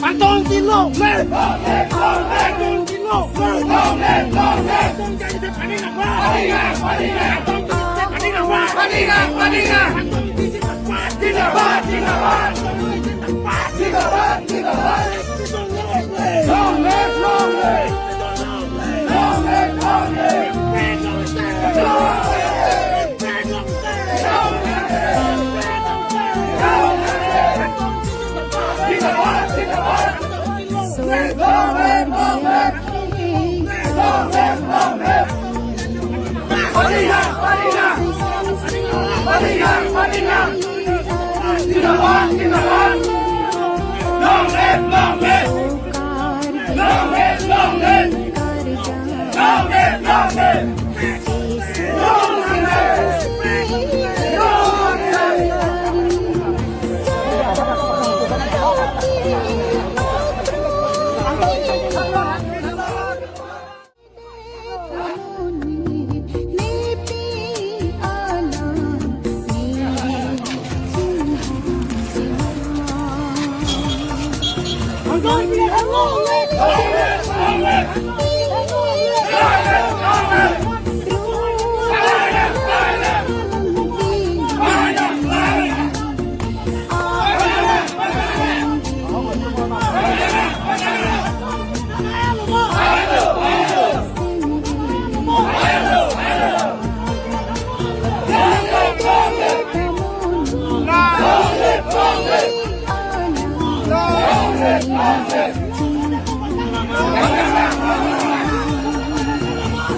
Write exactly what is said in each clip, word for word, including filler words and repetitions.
Anton Dilo! Anton Dilo! Long live, long live! Long live, long live! Long live, long live! Long live, long live! Long live, long live! Long live, long live! Long live, long live! Long live, long live! Long live, long live! Long live, long live! Long live, long live! Long live, long live! Pagdang, pagdang! Pagdang, pagdang! Pagdang, pagdang! Pagdang, pagdang!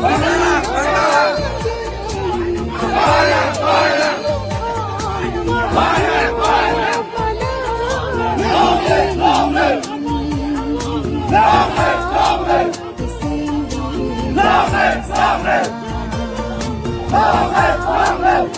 Pagdang, pagdang! Hello, hello! Hello, hello! Hello, hello! Hello, hello!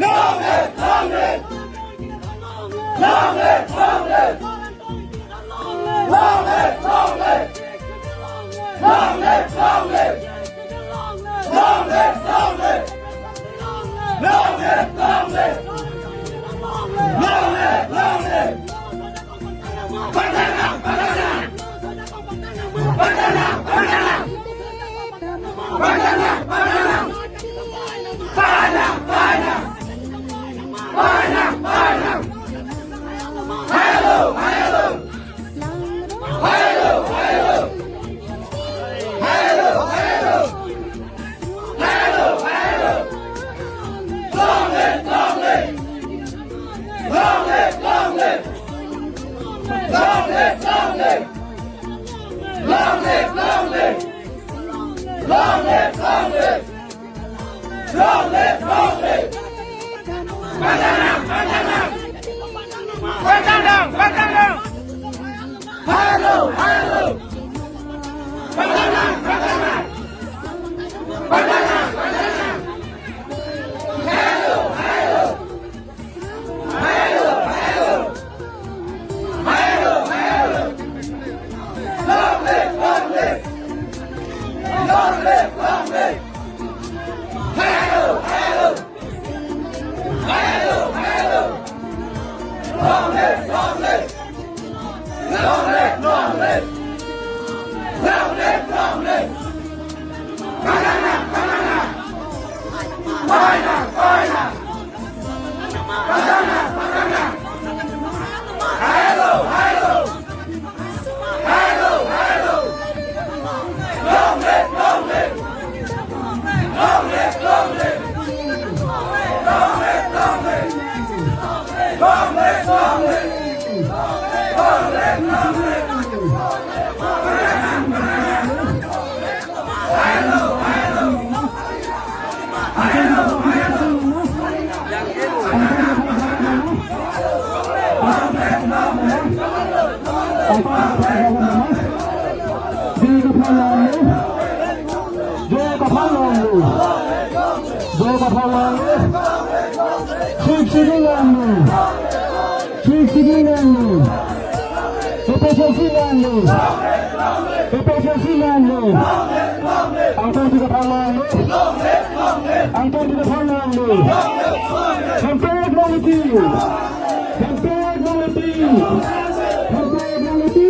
Long live, long live! Long live, long live! Long live, long live! Long live, long live! Long live, long live! Long live, long live! Pagdang, pagdang! Pagdang, pagdang! Hello, hello! Pagdang, pagdang! Pagdang, pagdang! Hello, hello! Hello, hello! Hello, hello! Long live, long live! Long live, long live! Hello, hello! Hello, hello! Long live, long live! Long live, long live! Long live, long live! Pagdang, pagdang! Pagdang, pagdang! Pagdang, pagdang! Hello, hello! Hello, hello! Long live, long live! Long live, long live! Long live, long live! Long live, long live! Long live, long live! Hello, hello! Hello, hello! Sik sik nanglo. A P H L C nanglo. A P H L C nanglo. Angtong Ingti aphan nanglo. Angtong Ingti aphan nanglo. Hempek long iti. Hempek long iti. Hempek long iti.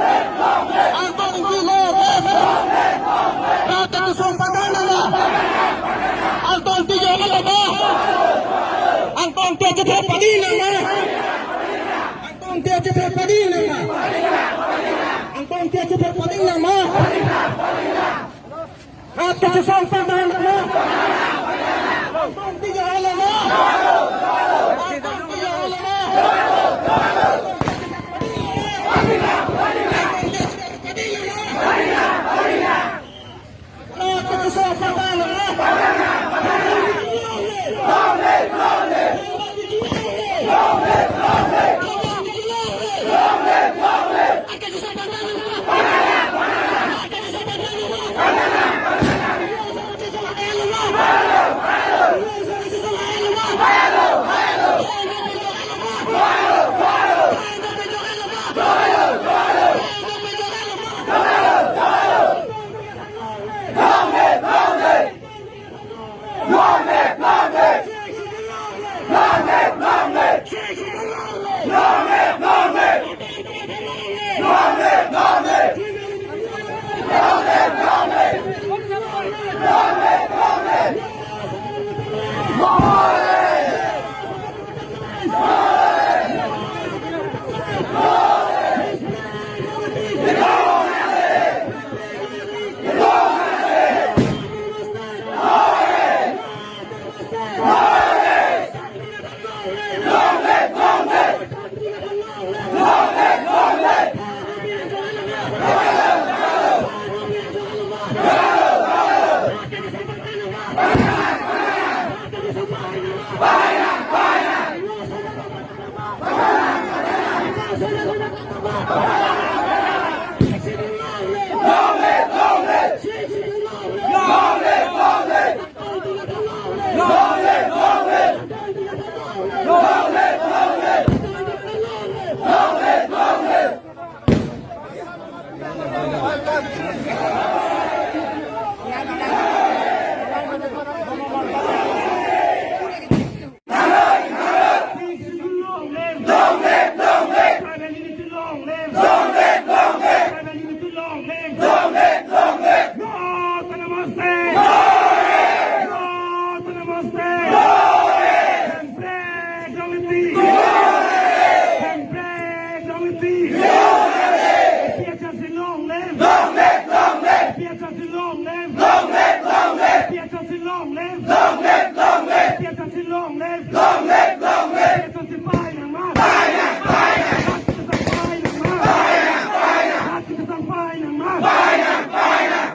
Anton Tijolo! Anton Tijolo! Anton Tijolo! Anton Tijolo! Anton Tijolo! Rat kachesong pangdang lo. Anton Tijolo lo. Anton Tijolo lo. Rat kachesong pangdang lo. Long live! Long live! Long live! Long live! Long live! Long live! No autonomous state! No autonomous state! Hemprek Dongmiti! Hemprek Dongmiti! APHLC long live! Long live! Long live! APHLC long live! Long live! Long live! APHLC long live! Long live! Long live! APHLC long live! Long live! Long live! APHLC pahai nangma! Pahai nang! Pahai nang! Rat kachesong pahai nangma! Pahai nang! Pahai nang! Rat kachesong pahai nangma! Pahai nang! Pahai nang!